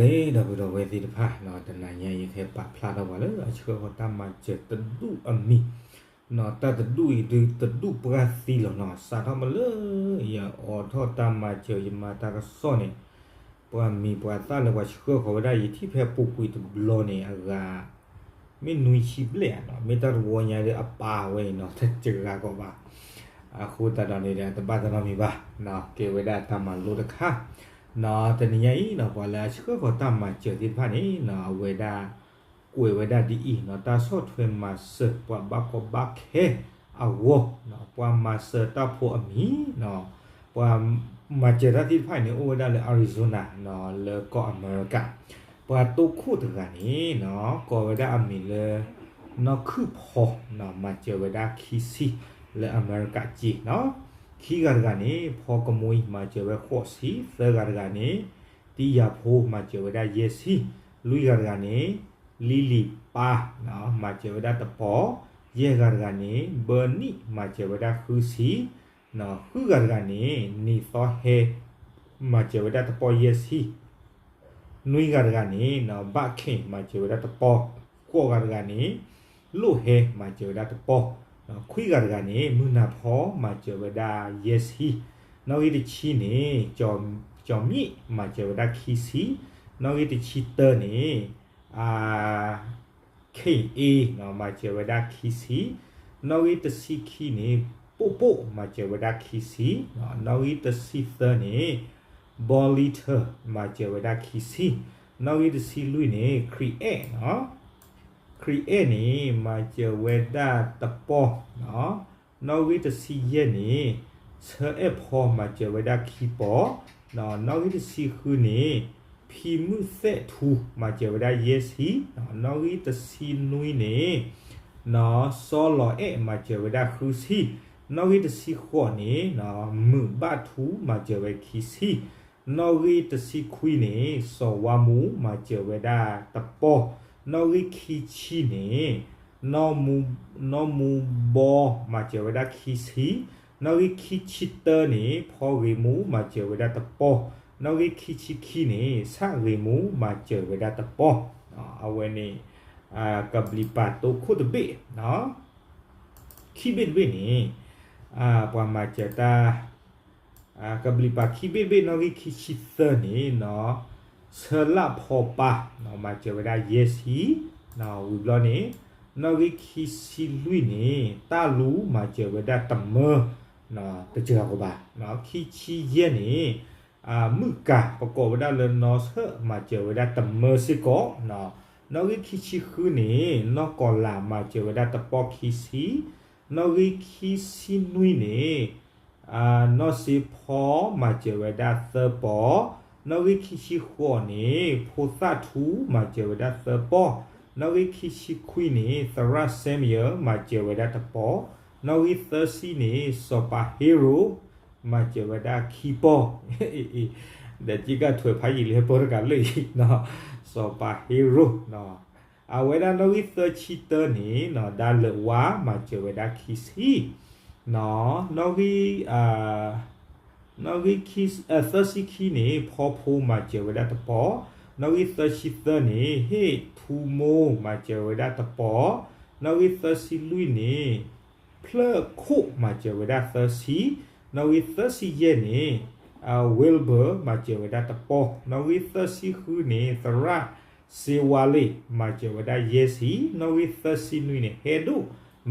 ဒီပုၢ်ဒီဝဲၢ်သ့ၣ်တဖၣ်နီၤ, တနၤညါအံၤ ယကဟဲပာ်ဖျါထီၣ်ပှၤလၢအဆှၢဃီၤတၢ်မၤစၢၤတဒူၣ်အမံၤနီၤ, တၢ်တဒူၣ်အံၤဒုးတဒူၣ်ပှၢ်သံလီၤနီၤ, စးထီၣ်မးလၢ ယအိးထီၣ်တၢ်မၤစၢၤ ယမၤတၢ်ကစီၣ်န့ၣ်, ပှၤမံၤပှၤသၣ်လၢပှၤဆှၢဃီၤဝဲဒၣ်ယံၤထံၣ်ဖဲပူၤကွံာ်တဘျီန့ၣ် အဂၤ မ့ၢ်နွံဆံဘျဲၣ်ဧါနီၤ, မ့ၢ်တၢ်တဝီညါဒီးအပာ်ဝဲအံၤနီၤ, တစှၤကီးဘၣ်. အဃိသတးဒီးန့ၣ်ဒီး တဘၣ်သးနီတမံၤဘၣ်, ကဲဝဲဒၣ်တၢ်မၤလိတခါနီၤ, တနံၤညါအံၤနီၤ ပှၤလၢအဆှၢဃီၤတၢ်မၤစၢၤသ့ၣ်တဖၣ်န့ၣ်နီၤ, အဝဲဒၣ် ကွဲးဝဲဒၣ်ဒ်အံၤနီၤ, တၢ်ဆီၣ်ထွဲမၤစၢၤပှၤဘၣ်ကီဘၣ်ခဲအဂီၢ်, ပှၤမၤစၢၤတၢ်ဖိအမံၤနီၤ, ပှၤမၤစၢၤတၢ်သ့ၣ်တဖၣ်အံၤန့ၣ် အိၣ်ဝဲဒၣ်လၢ Arizona နီၤ, လၢကီၢ်အမဲရကၤ, ပှၤတိခိၣ်တဂၤန့ၣ်နီၤ ကိးဝဲဒၣ်အမံၤလၢ နီၢ်ခုၣ်ဖီနီၤ, မၤစၢၤဝဲဒၣ်ခံဆံ လၢအမဲရကၤက့နီၤ, ခံဂၤတဂၤန့ၣ် ဖီကမှံ မၤစၢၤဝဲဃိးဆံ, သၢဂၤတဂၤန့ၣ် တံယၤဖိမၤစၢၤဝဲဒၣ်ယဲၢ်ဆံ, လွံၢ်ဂၤတဂၤန့ၣ် လံလံၤပၢ် မၤစၢၤဝဲဒၣ်တပီၤ, ယဲၢ်ဂၤတဂၤန့ၣ် ဘၢနံၣ် မၤစၢၤဝဲဒၣ်ဃုဆံ, ဃုဂၤတဂၤန့ၣ် နံၤသီဟဲ မၤစၢၤဝဲဒၣ်တပီၤယဲၢ်ဆံ, နွံဂၤတဂၤန့ၣ် ဘၣ်ခ့ၣ် မၤစၢၤဝဲဒၣ်တပီၤ, ဃိးဂၤတဂၤန့ၣ် လိၣ်ဟဲ မၤစၢၤဝဲဒၣ်တပီၤ, ခွံဂၤတဂၤန့ၣ် မုၢ်နၤဖီ မၤစၢၤဝဲဒၣ်ယဲၢ်ဆံ, နီၣ်ဂံၢ်တဆံန့ၣ် ကၠီၤမံၣ် မၤစၢၤဝဲဒၣ်ခံဆံ, နီၣ်ဂံၢ်တဆံတၢန့ၣ် ခ့ၣ်အ့ မၤစၢၤဝဲဒၣ်ခံဆံ, နီၣ်ဂံၢ်တဆံခံန့ၣ် ပိၣ်ပိၣ် မၤစၢၤဝဲဒၣ်ခံဆံ, နီၣ်ဂံၢ်တဆံသၢန့ၣ် ဘီလံထၢ မၤစၢၤဝဲဒၣ်ခံဆံ, နီၣ်ဂံၢ်တဆံလွံၢ်န့ၣ် ခရံာ်အဲၣ်နီၤ, ခရံာ်အဲၣ်န့ၣ် မၤစၢၤဝဲဒၣ်တပီၤ, နီၣ်ဂံၢ်တဆံယဲၢ်န့ၣ် ဆၢအဲၣ်ဖီ မၤစၢၤဝဲဒၣ်ခံပီၤ, နီၣ်ဂံၢ်တဆံဃုန့ၣ် ဖံမုၣ်သဲးထူ မၤစၢၤဝဲဒၣ်ယဲၢ်ဆံ, နီၣ်ဂံၢ်တဆံနွံန့ၣ် နီၢ်စီလီၤအဲၣ် မၤစၢၤဝဲဒၣ်ဃုဆံ, နီၣ်ဂံၢ်တဆံဃိးန့ၣ် နီၢ်မုာ်ဘၣ်ထူ မၤစၢၤဝဲခံဆံ, နီၣ်ဂံၢ်တဆံခွံန့ၣ် စီၤဝါမူ မၤစၢၤဝဲဒၣ်တပီၤ, နီၣ်ဂံၢ်ခံဆံန့ၣ် နီၢ်မူဘီ မၤစၢၤဝဲဒၣ်ခံဆံ, နီၣ်ဂံၢ်ခံဆံတၢန့ၣ် ဖီဂ့ၤမူ မၤစၢၤဝဲဒၣ်တပီၤ, နီၣ်ဂံၢ်ခံဆံခံန့ၣ် ဆၣ်ဂ့ၤမူ မၤစၢၤဝဲဒၣ်တပီၤ, အဝဲန့ၣ် ကဘျံးပၤတိခိၣ်တဘ့ၣ် ခံဘ့ၣ်တဘ့ၣ်န့ၣ် ပှၤမၤစၢၤတၢ် ကဘျံးပၤခံဘ့ၣ်တဘ့ၣ် နီၣ်ဂံၢ်ခံဆံသၢန့ၣ် ဆၢလၣ်ဖီပၢ် မၤစၢၤဝဲဒၣ်ယဲၢ်ဆံ, ဝံၤဘျီန့ၣ် နီၣ်ဂံၢ်ခံဆံလွံၢ်န့ၣ် တၢ်လူ မၤစၢၤဝဲဒၣ်တမၢ တစှၤကီးဘၣ်, ခံဆံယဲၢ်န့ၣ် မုၣ်ကၤ ပကိးဝဲဒၣ်လၢနီၢ်ဆၢၣ် မၤစၢၤဝဲဒၣ်တမၢစ့ၢ်ကီး, နီၣ်ဂံၢ်ခံဆံဃုန့ၣ် နီၢ်ကီၤလၤ မၤစၢၤဝဲဒၣ်တပီၤခံဆံ, နီၣ်ဂံၢ်ခံဆံနွံန့ၣ် နီၢ်စ့ဖီ မၤစၢၤဝဲဒၣ်သၢပီၤ, နီၣ်ဂံၢ်ခံဆံဃိးန့ၣ် ဖိသၣ်ထူ မၤစၢၤဝဲဒၣ်သၢပီၤ, နီၣ်ဂံၢ်ခံဆံခွံန့ၣ် သရၣ်စဲမယၢၣ် မၤစၢၤဝဲဒၣ်တပီၤ, နီၣ်ဂံၢ်သၢဆံန့ၣ် စီၤပၤဟ့ရိၣ် မၤစၢၤဝဲဒၣ်ခံပီၤ, ဒီးက့ကၣ်ထွဲးဖးယံာ်လၢပၢတကးလၢာ်အံၤ, စီၤပၤဟ့ရိၣ် အဝဲဒၣ်နီၣ်ဂံၢ်သၢဆံတၢန့ၣ် ဒါလၢာ်ဝါ မၤစၢၤဝဲဒၣ်ခံဆံ, နီၣ်ဂံၢ် နီၣ်ဂံၢ်ခံ သၢဆံခံန့ၣ် ဖီဖိ မၤစၢၤဝဲဒၣ်တပီၤ, နီၣ်ဂံၢ်သၢဆံသၢန့ၣ် ဟ့ၣ်ထူမိၢ် မၤစၢၤဝဲဒၣ်တပီၤ, နီၣ်ဂံၢ်သၢဆံလွံၢ်န့ၣ် ဖျၢၣ်ခိၣ် မၤစၢၤဝဲဒၣ်သၢဆံ, နီၣ်ဂံၢ်သၢဆံယဲၢ်န့ၣ် ဝ့လ်ဘၢၣ် မၤစၢၤဝဲဒၣ်တပီၤ, နီၣ်ဂံၢ်သၢဆံဃုန့ၣ် သရၣ်စ့ဝါလ့ၣ် မၤစၢၤဝဲဒၣ်ယဲၢ်ဆံ, နီၣ်ဂံၢ်သၢဆံနွံန့ၣ် ဟဲဒိၣ်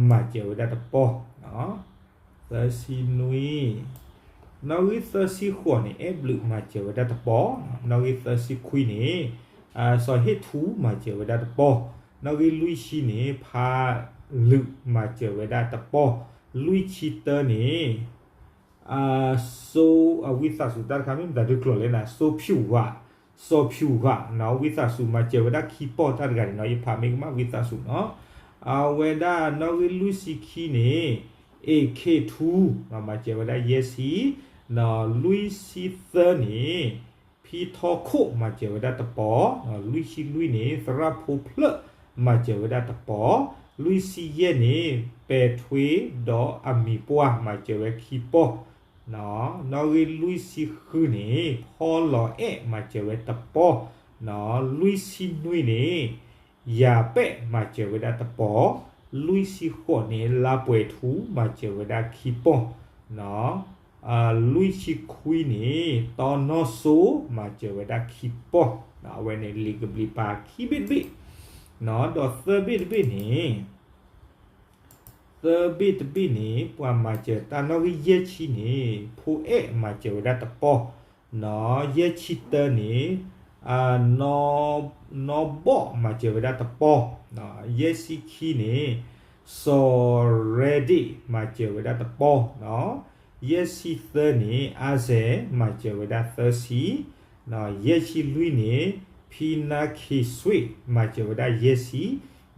မၤစၢၤဝဲဒၣ်တပီၤ သၢဆံနွံ, နီၣ်ဂံၢ်သၢဆံဃိးန့ၣ် အဲၣ်ဘျုး မၤစၢၤဝဲဒၣ်တပီၤ, နီၣ်ဂံၢ်သၢဆံခွံန့ၣ် စီၤဟ့ၣ်ထူ မၤစၢၤဝဲဒၣ်တပီၤ, နီၣ်ဂံၢ်လွံၢ်ဆံန့ၣ် ဖးလုး မၤစၢၤဝဲဒၣ်တပီၤ, လွံၢ်ဆံတၢန့ၣ် စိ အဝံသးစူၤတၢ်တခါ မ့ၢ်မတၤဒုးကျိာ်လဲၣ်နၤ စိဖၠူၣ်ဝး, စီၤဖၠူၣ်ဝးနီၤ ဝံသးစူၤ မၤစၢၤဝဲဒၣ်ခံပီၤတၢ်တဂၤန့ၣ်နီၤ ယဖးမ့ၢ်ကမၣ်ဝံသးစူၤနီၤ, အဝဲဒၣ်နီၣ်ဂံၢ်လွံၢ်ဆံခံန့ၣ် အ့ၣ်ခ့ၣ်ထူ မၤစၢၤဝဲဒၣ်ယဲၢ်ဆံ, နီၤ လွံၢ်ဆံသၢန့ၣ် ဖံထီခိၣ် မၤစၢၤဝဲဒၣ်တပီၤ, နီၤ လွံၢ်ဆံလွံၢ်န့ၣ် သရၣ်ဖိဖျၢၣ် မၤစၢၤဝဲဒၣ်တပီၤ, လွံၢ်ဆံယဲၢ်န့ၣ် ပဲာ်ထွ့ဒီးအမံၤပှၢ် မၤစၢၤဝဲခံပီၤ, နီၣ် နီၣ်ဂံၢ်လွံၢ်ဆံဃုန့ၣ် ဖီလီၤအဲၣ် မၤစၢၤဝဲတပီၤ, လွံၢ်ဆံနွံန့ၣ် ယၤပဲၣ် မၤစၢၤဝဲဒၣ်တပီၢ်, လွံၢ်ဆံဃိးန့ၣ် လါပှဲၤထူ မၤစၢၤဝဲဒၣ်ခံပီၢ်, လွံၢ်ဆံခွံန့ၣ် တီနီၢ်စိ မၤစၢၤဝဲဒၣ်ခံပီၢ်, အဝဲန့ၣ်လံာ်ကဘျံးပၤခံဘ့ၣ်တဘ့ၣ်, ဒီးသၢဘ့ၣ်တဘ့ၣ်န့ၣ် သၢဘ့ၣ်တဘ့ၣ်န့ၣ် ပှၤမၤစၢၤတၢ်နီၣ်ဂံၢ်ယဲၢ်ဆံန့ၣ် ဖိအဲၣ်မၤစၢၤဝဲဒၣ်တပီၢ်, ယဲၢ်ဆံတၢန့ၣ် နီၢ်ဘီၣ်မၤစၢၤဝဲဒၣ်တပီၢ်, ယဲၢ်ဆံခံန့ၣ် စီၤရဲဒ့ၣ်မၤစၢၤဝဲဒၣ်တပီၢ်, ယဲၢ်ဆံသၢန့ၣ် အါစဲၤမၤစၢၤဝဲဒၣ်သၢဆံ, ယဲၢ်ဆံလွံၢ်န့ၣ် ဖံနါခ့ၤဆွ့ၣ် မၤစၢၤဝဲဒၣ်ယဲၢ်ဆံ,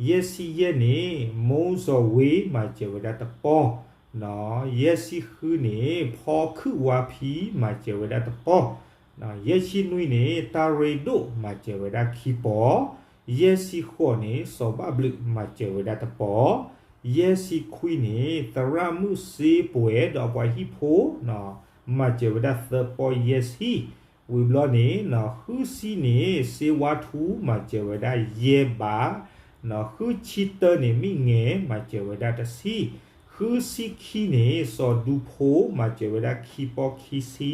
ယဲၢ်ဆံယဲၢ်န့ၣ် မိၢ်စီၤဝ့ မၤစၢၤဝဲဒၣ်တပီၢ်, ယဲၢ်ဆံဃုန့ၣ် ဖီခုၣ်ဝါဖံ မၤစၢၤဝဲဒၣ်တပီၢ်, ယဲၢ်ဆံနွံန့ၣ် တၢ်ရ့ဒိၣ် မၤစၢၤဝဲဒၣ်ခံပီၢ်, ယဲၢ်ဆံဃိးန့ၣ် စီၤဘၣ်ဘျုး မၤစၢၤဝဲဒၣ်တပီၢ်, ယဲၢ်ဆံခွံန့ၣ် သရၣ်မုၣ်စ့ပှဲၤ ဒီးပှၤဟံၣ်ဖိ မၤစၢၤဝဲဒၣ်သၢပီၢ်ယဲၢ်ဆံ, ဝံၤဘျီန့ၣ် ဃုဆံန့ၣ် စ့ဝါထူ မၤစၢၤဝဲဒၣ်ယဲၢ်ဘး, ဃုဆံတၢန့ၣ် မ့ၢ်ငဲၤ မၤစၢၤဝဲဒၣ်တဆံ, ဃုဆံခံန့ၣ် စီၤဒူဖိ မၤစၢၤဝဲဒၣ်ခံပီၢ်ခံဆံ,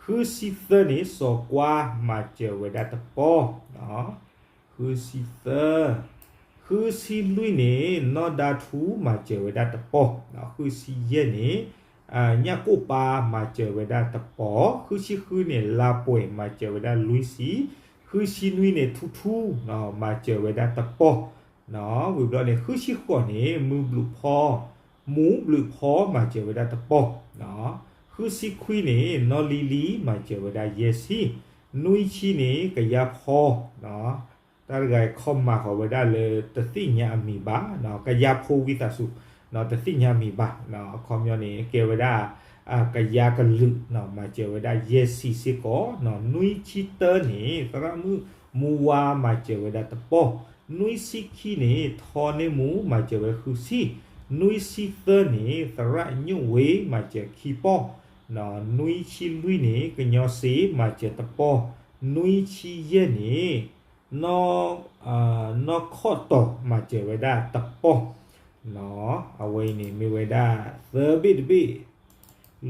ဃုဆံသၢန့ၣ် စီၤကွါ မၤစၢၤဝဲဒၣ်တပီၢ်, ဃုဆံသၢ, ဃုဆံလွံၢ်န့ၣ် နီၢ်ဒါထူ မၤစၢၤဝဲဒၣ်တပီၢ်, ဃုဆံယဲၢ်န့ၣ် ညၣ်ကိၣ်ပၤ မၤစၢၤဝဲဒၣ်တပီၢ်, ဃုဆံဃုန့ၣ် လါပှဲၤ မၤစၢၤဝဲဒၣ်လွံၢ်ဆံ, ဃုဆံနွံန့ၣ် ထူထူ မၤစၢၤဝဲဒၣ်တပီၢ်, ဝံၤဘျီန့ၣ် ဃုဆံဃိးန့ၣ် မူဘျုးဖီ မူဘျုးဖီ မၤစၢၤဝဲဒၣ်တပီၢ်, ဃုဆံခွံန့ၣ် နီၢ်လံလံ မၤစၢၤဝဲဒၣ်ယဲၢ်ဆံ, နွံဆံန့ၣ် ကယၤဖီ တၢ်တဂၤခီမၤဃီၤဝဲဒၣ်လၢတသ့ၣ်ညါအမံၤဘၣ်, ကယၤဖိဝံသးစူၤ တသ့ၣ်ညါအမံၤဘၣ်, အခီပညီန့ၣ် ကဲဝဲဒၣ် ကယၤကလုာ် မၤစၢၤဝဲဒၣ်ယဲၢ်ဆံစ့ၢ်ကီး, နွံဆံတၢန့ၣ် သရၣ်မုၣ်မူဝါ မၤစၢၤဝဲဒၣ်တပီၢ်, နွံဆံခံန့ၣ် ထီန့ၢ်မူ မၤစၢၤဝဲဃုဆံ, နွံဆံသၢန့ၣ် သရၣ်ညိၣ်ဝ့ မၤစၢၤခံပီၢ်, နွံဆံလွံၢ်န့ၣ် ကညီစ့ မၤစၢၤတပီၢ်, နွံဆံယဲၢ်န့ၣ် နီၢ်ခီၣ်တီၤ မၤစၢၤဝဲဒၣ်တပီၢ်, အဝဲအံၤန့ၣ်မ့ၢ်ဝဲဒၣ် သၢဘ့ၣ်တဘ့ၣ်,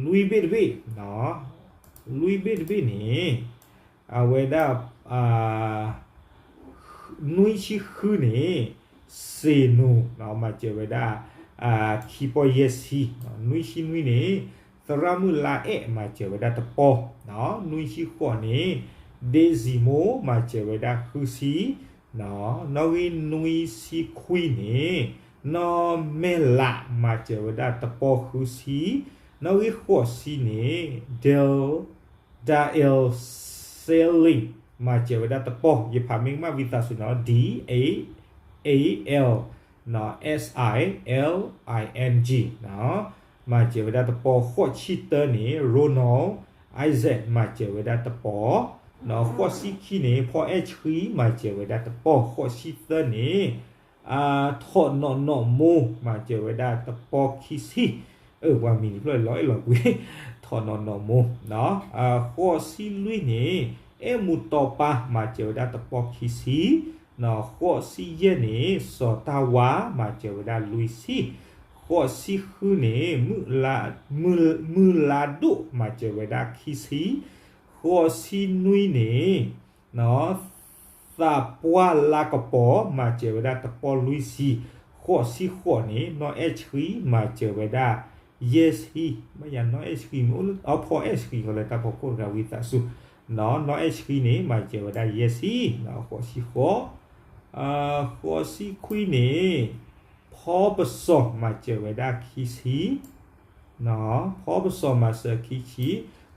လွံၢ်ဘ့ၣ်တဘ့ၣ်, လွံၢ်ဘ့ၣ်တဘ့ၣ်န့ၣ် အဝဲဒၣ် နွံဆံဃုန့ၣ် စ့ၣ်နူၤ မၤစၢၤဝဲဒၣ် ခံပီၢ်ယဲၢ်ဆံ, နွံဆံနွံန့ၣ် သရၣ်မုၣ်လါအဲၣ် မၤစၢၤဝဲဒၣ်တပီၢ်, နွံဆံဃိးန့ၣ် ဒ့စံမိၢ် မၤစၢၤဝဲဒၣ်ဃုဆံ, နီၣ်ဂံၢ်နွံဆံခွံန့ၣ် နီၢ်မဲၢ်လး မၤစၢၤဝဲဒၣ်တပီၢ်ဃုဆံ, နီၣ်ဂံၢ်ဃိးဆံန့ၣ် ဒဲး ဒၤအဲး စဲလ့ၣ် မၤစၢၤဝဲဒၣ်တပီၢ်, ယဖးမ့ၢ်ကမၣ်ဝံသးစူၤနီၤ D A A L S I L I N G မၤစၢၤဝဲဒၣ်တပီၢ်, ဃိးဆံတၢန့ၣ် ရိနီၣ် အံၤစဲး မၤစၢၤဝဲဒၣ်တပီၢ်, ဃိးဆံခံန့ၣ် ဖီအဲၣ်ဆှံ မၤစၢၤဝဲဒၣ်တပီၢ်, ဃိးဆံသၢန့ၣ် ထီၣ်နီၣ်နီၣ်မိၢ် မၤစၢၤဝဲဒၣ်တပီၢ်ခံဆံ, ပှၤမံၤတဖျၢၣ်လီၤအဲၣ်လီၤကွံ, ထီၣ်နီၣ်နီၣ်မိၢ်, ဃိးဆံလွံၢ်န့ၣ် အဲၣ်မူတီပၢ် မၤစၢၤဝဲဒၣ်တပီၢ်ခံဆံ, ဃိးဆံယဲၢ်န့ၣ် စီၤတၢ်ဝါ မၤစၢၤဝဲဒၣ်လွံၢ်ဆံ, ဃိးဆံဃုန့ၣ် မုၢ်လါဒိၣ် မၤစၢၤဝဲဒၣ်ခံဆံ, ဃိးဆံနွံန့ၣ် သးပှၢ်လါကပီၤ မၤစၢၤဝဲဒၣ်တပီၢ်လွံၢ်ဆံ, ဃိးဆံဃိးန့ၣ် နီၢ်အဲၣ်ဆှံ မၤစၢၤဝဲဒၣ်ယဲၢ်ဆံ, မ့ၢ်ယၤနီၢ်အဲၣ်ဆှံမ့ၢ်အိၣ်လၢ အဖီအဲၣ်ဆှံဃီလၢတၢ်ဖီခိၣ်တဂၤဝံသးစူၤ, နီၢ်အဲၣ်ဆှံန့ၣ် မၤစၢၤဝဲဒၣ်ယဲၢ်ဆံ, ဃိးဆံဃိး, ဃိးဆံခွံန့ၣ် ဖီပစီၤ မၤစၢၤဝဲဒၣ်ခံဆံ, ဖီပစီၤမၤစၢၤခံဆံ,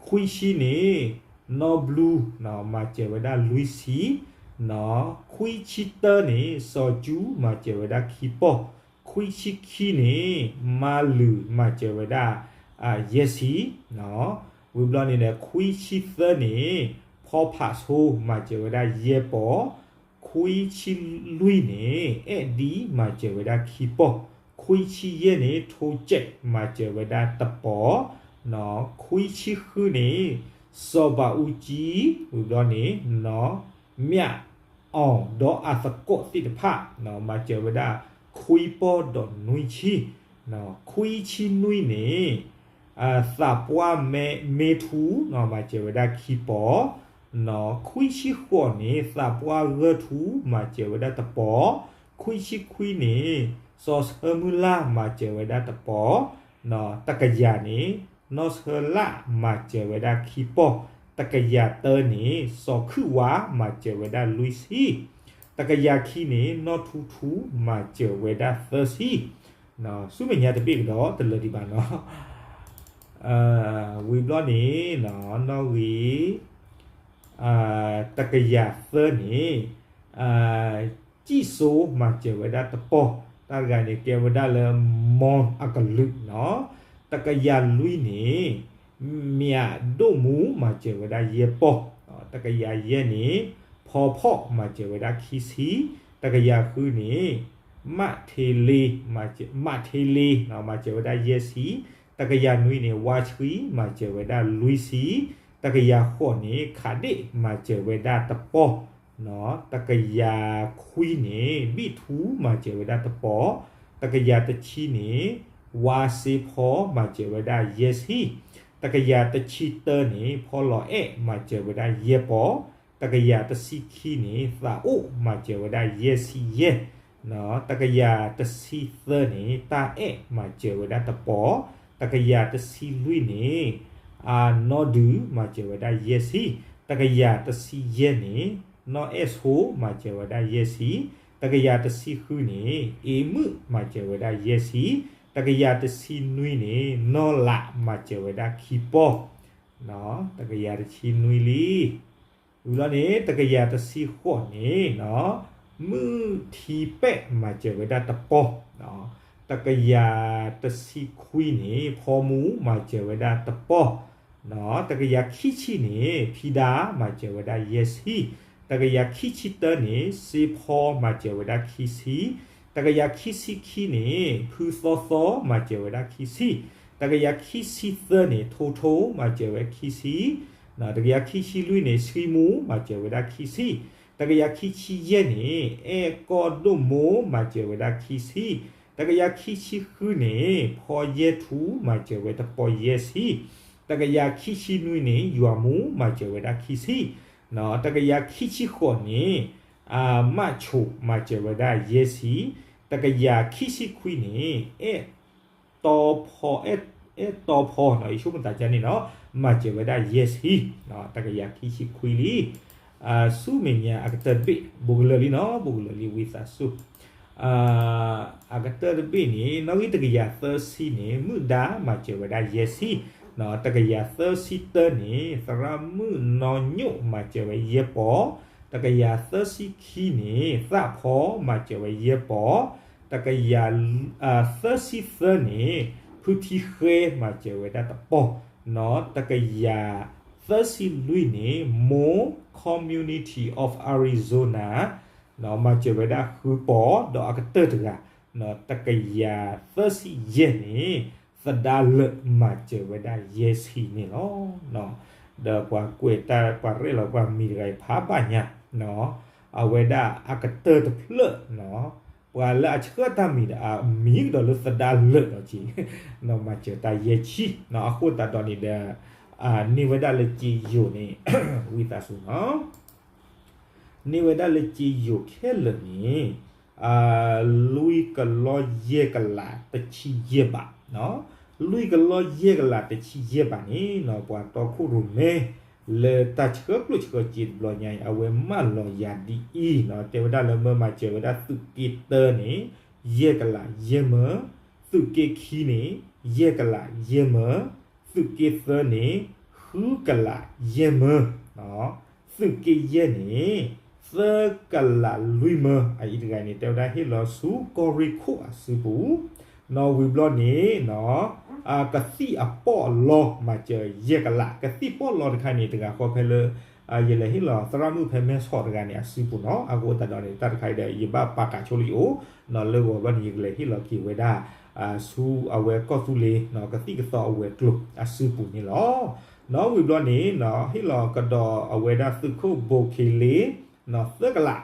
ခွံဆံန့ၣ် နီၢ်ဘျူ မၤစၢၤဝဲဒၣ်လွံၢ်ဆံ, ခွံဆံတၢန့ၣ် စီၤကၠူ မၤစၢၤဝဲဒၣ်ခံပီၢ်, ခွံဆံခံန့ၣ် မၤလုာ် မၤစၢၤဝဲဒၣ် ယဲၢ်ဆံ, ဝံၤဘျီန့ၣ်ဒီး ခွံဆံသၢန့ၣ် ဖီဖးဆိ မၤစၢၤဝဲဒၣ်ယဲၢ်ပီၢ်, ခွံဆံလွံၢ်န့ၣ် အဲၣ်ဒံ မၤစၢၤဝဲဒၣ်ခံပီၢ်, ခွံဆံယဲၢ်န့ၣ် ထိကဲး မၤစၢၤဝဲဒၣ်တပီၢ်, ခွံဆံဃုန့ၣ် စီၤဘးအူကၠံ, ဝံၤဘျီန့ၣ် နီၢ် မၠးအီၣ်ဒီးအသကိးသ့ၣ်တဖၣ် မၤစၢၤဝဲဒၣ် ခွံပီၢ်ဒီးနွံဆံ, ခွံဆံနွံန့ၣ် သးပှၢ်မ့ထူ မၤစၢၤဝဲဒၣ်ခံပီၢ်, ခွံဆံဃိးန့ၣ် သးပှၢ်ဂၢၢ်ထူ မၤစၢၤဝဲဒၣ်တပီၢ်, ခွံဆံခွံန့ၣ် စီၤဆၢမုၢ်လၢ် မၤစၢၤဝဲဒၣ်တပီၢ်, တကယၤန့ၣ် နီၢ်ဆၢလၢ် မၤစၢၤဝဲဒၣ်ခံပီၢ်, တကယၤတၢန့ၣ် စီၤခုၣ်ဝါ မၤစၢၤဝဲဒၣ်လွံၢ်ဆံ, တကယၤခံန့ၣ် နီၢ်ထူထူ မၤစၢၤဝဲဒၣ်သၢဆံ, ဆူမဲာ်ညါတဘ့ၣ်ကဒီးတလၢာ်ဒံးဘၣ်နီၤ, ဝံၤဘျီန့ၣ် နီၣ်ဂံၢ် တကယၤသၢန့ၣ် ကံၣ်စိ မၤစၢၤဝဲဒၣ်တပီၢ်, တၢ်တဂၤန့ၣ် ကဲဝဲဒၣ်လၢ မီၢ်အကလုာ်နီၤ, တကယၤလွံၢ်န့ၣ် မၠးဒိၣ်မူ မၤစၢၤဝဲဒၣ်ယဲၢ်ပီၢ်, တကယၤယဲၢ်န့ၣ် ဖီဖီၣ် မၤစၢၤဝဲဒၣ်ခံဆံ, တကယၤဃုန့ၣ် မးထ့လ့ မၤထ့လ့ မၤစၢၤဝဲဒၣ်ယဲၢ်ဆံ, တကယၤနွံန့ၣ် ဝါဆှံ မၤစၢၤဝဲဒၣ်လွံၢ်ဆံ, တကယၤဃိးန့ၣ် ခးဒ့ၣ် မၤစၢၤဝဲဒၣ်တပီၢ်, တကယၤခွံန့ၣ် ဘံၣ်ထူ မၤစၢၤဝဲဒၣ်တပီၢ်, တကယၤတဆံန့ၣ် ဝါစ့ဖီ မၤစၢၤဝဲဒၣ်ယဲၢ်ဆံ, တကယၤတဆံတၢန့ၣ် ဖီလီၤအဲၣ် မၤစၢၤဝဲဒၣ်ယဲၢ်ပီၢ်, တကယၤတဆံခံန့ၣ် သးအိၣ် မၤစၢၤဝဲဒၣ်ယဲၢ်ဆံယဲၢ်, တကယၤတဆံသၢန့ၣ် တၢ်အဲၣ် မၤစၢၤဝဲဒၣ်တပီၢ်, တကယၤတဆံလွံၢ်န့ၣ် အနီၢ်ဒုး မၤစၢၤဝဲဒၣ်ယဲၢ်ဆံ, တကယၤတဆံယဲၢ်န့ၣ် နီၢ်အဲၣ်ဆိ မၤစၢၤဝဲဒၣ်ယဲၢ်ဆံ, တကယၤတဆံဃုန့ၣ် အ့မုၣ် မၤစၢၤဝဲဒၣ်ယဲၢ်ဆံ, တကယၤတဆံနွံန့ၣ် နီၢ်လး မၤစၢၤဝဲဒၣ်ခံပီၢ်, တကယၤတဆံနွံလံ ဝံၤလီၤန့ၣ် တကယၤတဆံဃိးန့ၣ် မုၢ်ထံပဲၣ် မၤစၢၤဝဲဒၣ်တပီၢ်, တကယၤတဆံခွံန့ၣ် ဖီမူ မၤစၢၤဝဲဒၣ်တပီၢ်, တကယၤခံဆံန့ၣ် ဖံဒါ မၤစၢၤဝဲဒၣ်ယဲၢ်ဆံ, တကယၤခံဆံတၢန့ၣ် စ့ဖီ မၤစၢၤဝဲဒၣ်ခံဆံ, တကယၤခံဆံခံန့ၣ် ဖုသီသီ မၤစၢၤဝဲဒၣ်ခံဆံ, တကယၤခံဆံသၢန့ၣ် ထိထိ မၤစၢၤဝဲခံဆံ, တကယၤခံဆံလွံၢ်န့ၣ် ဆှံမူ မၤစၢၤဝဲဒၣ်ခံဆံ, တကယၤခံဆံယဲၢ်န့ၣ် အဲၣ်ကီၢ်ဒိၣ်မိ မၤစၢၤဝဲဒၣ်ခံဆံ, တကယၤခံဆံဃုန့ၣ် ဖီယဲၢ်ထူ မၤစၢၤဝဲတပီၢ်ယဲၢ်ဆံ, တကယၤခံဆံနွံန့ၣ် ယွၤမူ မၤစၢၤဝဲဒၣ်ခံဆံ, တကယၤခံဆံဃိးန့ၣ် မၣ်ဆိ မၤစၢၤဝဲဒၣ်ယဲၢ်ဆံ, တကယၤခံဆံခွံန့ၣ် အဲၣ်တီဖီ, အဲၣ်တီဖီ ယဆိကမိၣ်သးကန့ၣ်နီၤ မၤစၢၤဝဲဒၣ်ယဲၢ်ဆံ, တကယၤခံဆံခွံလံ. ဆူမဲာ်ညါအကတၢၢ်တဘ့ၣ် ဘူးကလၢာ်လံနီၤ ဘူးကလၢာ်လံ ဝံသးစူၤ အကတၢၢ်တဘ့ၣ်န့ၣ် နီၣ်ဂံၢ်တကယၤသၢဆံန့ၣ် မုၣ်ဒါ မၤစၢၤဝဲဒၣ်ယဲၢ်ဆံ, တကယၤသၢဆံတၢန့ၣ် သရၣ်မုၣ်နီၢ်ညိၣ် မၤစၢၤဝဲယဲၢ်ပီၢ်, တကယၤသၢဆံခံန့ၣ် သၣ်ဖီ မၤစၢၤဝဲယဲၢ်ပီၢ်, တကယၤသၢဆံသၢန့ၣ် ဖုထံဃဲ မၤစၢၤဝဲဒၣ်တပီၢ်, နီၣ်တကယၤသၢဆံလွံၢ်န့ၣ် Mon Community of Arizona နီၣ်မၤစၢၤဝဲဒၣ်ဃုပီၢ် ဒီးအကတၢၢ်တဂၤ, နီၣ်တကယၤသၢဆံယဲၢ်န့ၣ် သဒါလၢာ် မၤစၢၤဝဲဒၣ်ယဲၢ်ဆံန့ၣ်လီၤ. ဒီးပှၤကွဲးတၢ် ပှၤရဲၣ်လီၤပှၤမံၤတဂၤအံၤဖးဘၣ်ညါ, နီၣ်အဝဲဒၣ်အကတၢၢ်တဖျၢၣ်, နီၣ် ပှၤလၢအဆှၢတၢ်မံၤဒီး အမံၤကဒီးလၢသဒါလၢာ်လီၤက့ၤ, နီၣ်မၤစၢၤတၢ်ယဲၢ်ဆံ, နီၣ်အဃိသတးဒီးန့ၣ်ဒီး န့ၢ်ဝဲဒၣ်လၢက့ယိၤန့ၣ် ဝံသးစူၤနီၤ န့ၢ်ဝဲဒၣ်လၢက့ယိၤခဲလၢာ်န့ၣ် လွံၢ်ကလီယဲၢ်ကလးတဆံယဲၢ်ဘး, လွံၢ်ကလီယဲၢ်ကလးတဆံယဲၢ်ဘးန့ၣ် ပှၤတီခိၣ်ရိၣ်မဲ လၢတၢ်ဆှၢကျိၣ်ဆှၢစ့တဘျီညါအံၤ အဝဲမၢလီၤယၤဒ်အံၤ, တဲဝဲဒၣ်လၢမၢမၤစၢၤဝဲဒၣ်သုးက့တၢန့ၣ် ယဲၢ်ကလးယဲၢ်မၢ, သုးက့ခံန့ၣ် ယဲၢ်ကလးယဲၢ်မၢ, သုးက့သၢန့ၣ် ဃုကလးယဲၢ်မၢ, သုးက့ယဲၢ်န့ၣ် သၢကလးလွံၢ်မၢ, အအံၤတဂၤန့ၣ် တဲဝဲဒၣ်ဟ့ၣ်လီၤဆူကီၢ်ရ့ၣ်ခိၣ်အစုပူၤ, နီၣ်ဝံၤဘျီန့ၣ် ကသံၣ်အပီၣ်အလီ မၤစၢၤယဲၢ်ကလး, ကသံၣ်ပီၣ်လီတခါန့ၣ် တဂၤဃီဖဲလၢ ယလဲၤဟ့ၣ်လီၤသရၣ်မုၣ်ဖဲမဲဆီးတဂၤန့ၣ် အစုပူၤနီၣ်, အဃိသတးဒီးန့ၣ် တၢ်တခါအံၤဒီး ယဘၣ်ပာ်ကးဆိလၢယအိၣ်, နီၣ်လၢဂီၤဘျီန့ၣ် ယကလဲၤဟ့ၣ်လီၤက့ၤဝဲဒၣ် ဆူအဝဲကီၢ်သူလ့ၤ ကသံၣ်ကသီအဝဲၤကျိၤအစုပူၤန့ၣ်လီၤ. နီၣ်ဝံၤဘျီန့ၣ် ဟ့ၣ်လီၤကဒီးအဝဲဒၣ်သုးခိၣ်ဘိးခ့လ့ သၢကလး,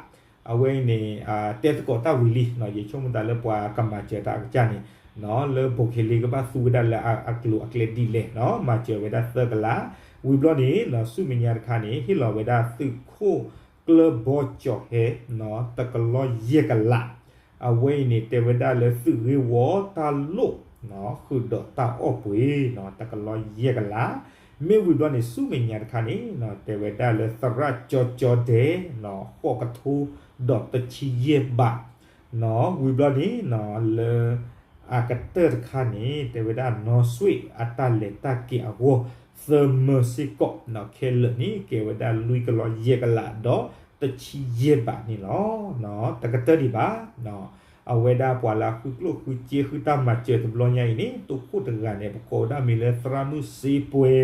အဝဲအံၤန့ၣ် တဲသကိးတၢ်ဝံၤလံ, ယဆိကမိၣ်သးလၢပှၤကမၤစၢၤတၢ်အကစၢ်န့ၣ် လၢဘိးခ့လ့ကဘၣ်သူဝဲဒၣ်လၢအကျိၤအကျဲဒ်လဲၣ်, မၤစၢၤဝဲဒၣ်သၢကလး, ဝံၤဘျီန့ၣ် ဆူမဲာ်ညါတခါန့ၣ် ဟ့ၣ်လီၤဝဲဒၣ်သုးခိၣ်ကျၢၢ်ဘီကၠီၤဟဲ တကလီယဲၢ်ကလး, အဝဲအံၤန့ၣ် တဲဝဲဒၣ်လၢသုးဂ့ၢ်ဝီတၢ်လိၣ် ဃုာ်ဒီးတၢ်အီၣ်ပှ့ၤ တကလီယဲၢ်ကလး, မ့ၢ်ဝံၤဘျီန့ၣ် ဆူမဲာ်ညါတခါန့ၣ် တဲဝဲဒၣ်လၢသရၣ်ကၠီကၠီဒဲး ဃိးကထိဒီးတဆံယဲၢ်ဘး, ဝံၤဘျီန့ၣ် လၢ အကတၢၢ်တခါန့ၣ် တဲဝဲဒၣ်နီၢ်စွ့ၣ်အတၢ်လဲၤတၢ်က့ၤအဂီၢ် သၢမၢစ့ၢ်ကီး, ခဲလၢာ်န့ၣ် ကဲဝဲဒၣ်လွံၢ်ကလီယဲၢ်ကလးဒီးတဆံယဲၢ်ဘးန့ၣ်လီၤ. တကတၢၢ်ဒံးဘၣ် အဝဲဒၣ်ပှၤလၢအဃုကျိၣ်ဃုစ့ဃုတၢ်မၤစၢၤတဘျီညါအံၤန့ၣ် တိခိၣ်တဂၤန့ၣ် ပကိးဝဲဒၣ်မံၤလၢသရၣ်မုၣ်စ့ပှဲ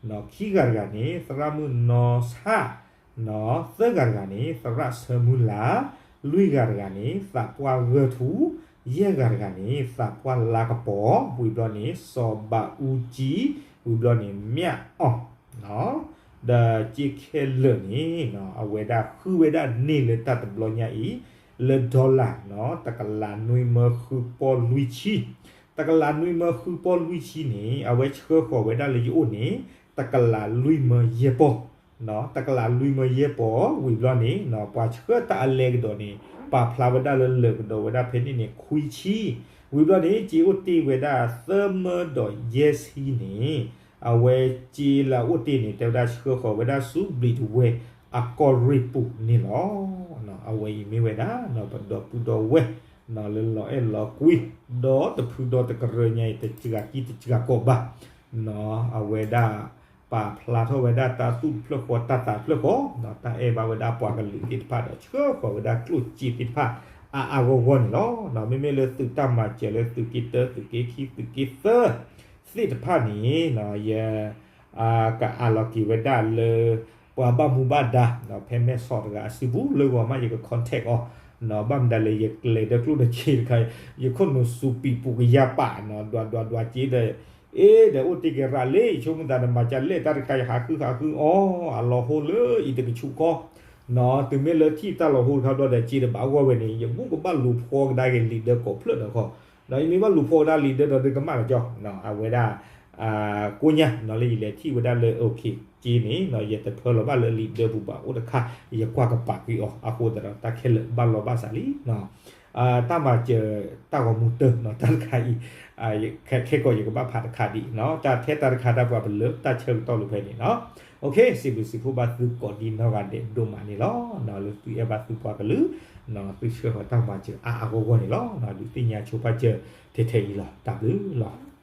ၤ, ခံဂၤတဂၤန့ၣ် သရၣ်မုၣ်နီၢ်ဆၣ် သၢဂၤတဂၤန့ၣ် သရၣ်ဆၢမုၢ်လၢ်, လွံၢ်ဂၤတဂၤန့ၣ် သးပှၢ်ဂၢၢ်ထူ, ယဲၢ်ဂၤတဂၤန့ၣ် သးပှၢ်လါကပီၤ, ဝံၤဘျီန့ၣ် စီၤဘးအူကၠံ, ဝံၤဘျီန့ၣ် မၠၣ်အီၣ် ဒီးစ့ခဲလၢာ်န့ၣ် အဝဲဒၣ်ဃုဝဲဒၣ်န့ၢ်လၢတၢ်တဘျီညါအံၤ လၢ dollar တကလးနွံမၢဃုပီၢ်လွံၢ်ဆံ, တကလးနွံမၢဃုပီၢ်လွံၢ်ဆံန့ၣ် အဝဲဆှၢဃီၤဝဲဒၣ်လၢယအိၣ်န့ၣ် တကလးလွံၢ်မၢယဲၢ်ပီၢ် တကလးလွံၢ်မၢယဲၢ်ပီၢ် ဝံၤဘျီန့ၣ် ပှၤဆှၢတၢ်အလဲကဒီးန့ၣ် ပာ်ဖျါဝဲဒၣ်လၢလၢာ်ကဒီးဝဲဒၣ်ဖဲန့ၣ်န့ၣ် ခွံဆံ, ဝံၤဘျီန့ၣ် စ့အိၣ်တ့ၢ်ဝဲဒၣ်သၢမၢဒီးယဲၢ်ဆံန့ၣ် အဝဲစ့လၢအအိၣ်တ့ၢ်န့ၣ် တဲဝဲဒၣ်ဆှၢဃီၤဝဲဒၣ်ဆူဘျံးတဝဲအကီၢ်ရ့ၣ်ပူၤန့ၣ်လီၤ. အဝဲအံၤမ့ၢ်ဝဲဒၣ် ပဒီပုၢ်ဒီဝဲၢ် လၢလီၤအဲၣ်လီၤကွံ ဒီးတဖုဒီတကရၢညါအံၤ တစှၤကံတစှၤကီးဘၣ် အဝဲဒၣ် ပာ်ဖျါထီၣ်ဝဲဒၣ်တၢ်သူၣ်တဖျၢၣ်ဃီတၢ်သးတဖျၢၣ်ဃီ တၢ်အဲၣ်ဘၣ်ဝဲဒၣ်ပှၤကလုာ်သ့ၣ်တဖၣ်ဒီးဆှၢဃီၤဝဲဒၣ်ကျိၣ်စ့သ့ၣ်တဖၣ် အါအါဂီၢ်ဂီၢ်န့ၣ်လီၤ. မ့မ့ၢ်လၢသုးတၢ်မၤစၢၤလၢသုးက့တၢ သုးက့ခံ သုးက့သၢ သ့ၣ်တဖၣ်န့ၣ် ယ ကအးလီၤက့ၤဝဲဒၣ်လၢ ပှၤဘၣ်မူဘၣ်ဒါ ဖဲမဲၢ်ဆီးတဂၤအစုပူၤ လၢဂီၤမးယက contact အီၤ ဘၣ်မတၤလဲၣ် ယကျဲၤဒီးကျိၣ်ဒီးစ့တခါ ယခိၣ်နူာ်စူၤပံာ်ပူၤကယၢ်ပာ် ဒွးဒွးဒွးစ့ဒီး အ့ဒီးအိၣ်တ့ၢ်က့ၤရၤလံ ယဆိကမိၣ်သးနမၤကလဲၣ်တၢ်တခါ ယဟးဃုဟးဃုအီၤ အလီၤဟိလၢအံၤတကဆူးဃီ တုၤမ့ၢ်လၢထံၣ်တၢ်လီၤဟိတခါဘျီဒီး စ့တဘၣ်ဂီၢ်ဝဲန့ၣ် ယဘူၣ်ကဘၣ်လူၤဖီကဒါက့ၤလံာ်ဒၢကိးဖျၢၣ်ဒီးခီ ဒီးယမ့ၢ်ဘၣ်လူၤဖီကဒါလံာ်ဒၢဒီးဒုးကမၣ်ဒီးကၠီ အဝဲဒၣ် ကိးညါလၢယလဲၤထံၣ်ဝဲဒၣ်လၢ okay စ့န့ၣ် ယတဖၢလီၤဘၣ်လၢလံာ်ဒၢပူၤဘၣ်အိၣ်တခါ ယကွၢ်ကပာ်ကွံာ်အီၤ အဃိသတးဒီးတၢ်ခဲလၢာ်ဘၣ်လီၤဘၣ်စးလံ တၢ်မၤစၢၤတၢ်ဂီၤမူတၢ်နီၤ တၢ်တခါအံၤ ခဲကီးယကဘၣ်ဖးတခါဒံး တၢ်ထဲတၢ်တခါတၢ်ပှၤပလၢတၢ်ဆၢကတီၢ်လိာ်ဖဲန့ၣ် okay စံးဘျုးစံးဖှိၣ်ဘၣ်သုကိးဒံနီၢ်ဂၤဒဲးဒိၣ်မးန့ၣ်လီၤ. လၢသုအဲၣ်ဘၣ်သုပှၤကလုာ် သုဆှၢဃီၤတၢ်မၤစၢၤအါအါဂီၢ်ဂီၢ်န့ၣ်လီၤ. ဒုးသ့ၣ်ညါဆိပာ်စၢၤထဲထဲအံၤလီၤ. တၢ်ဘျုးလီၤ.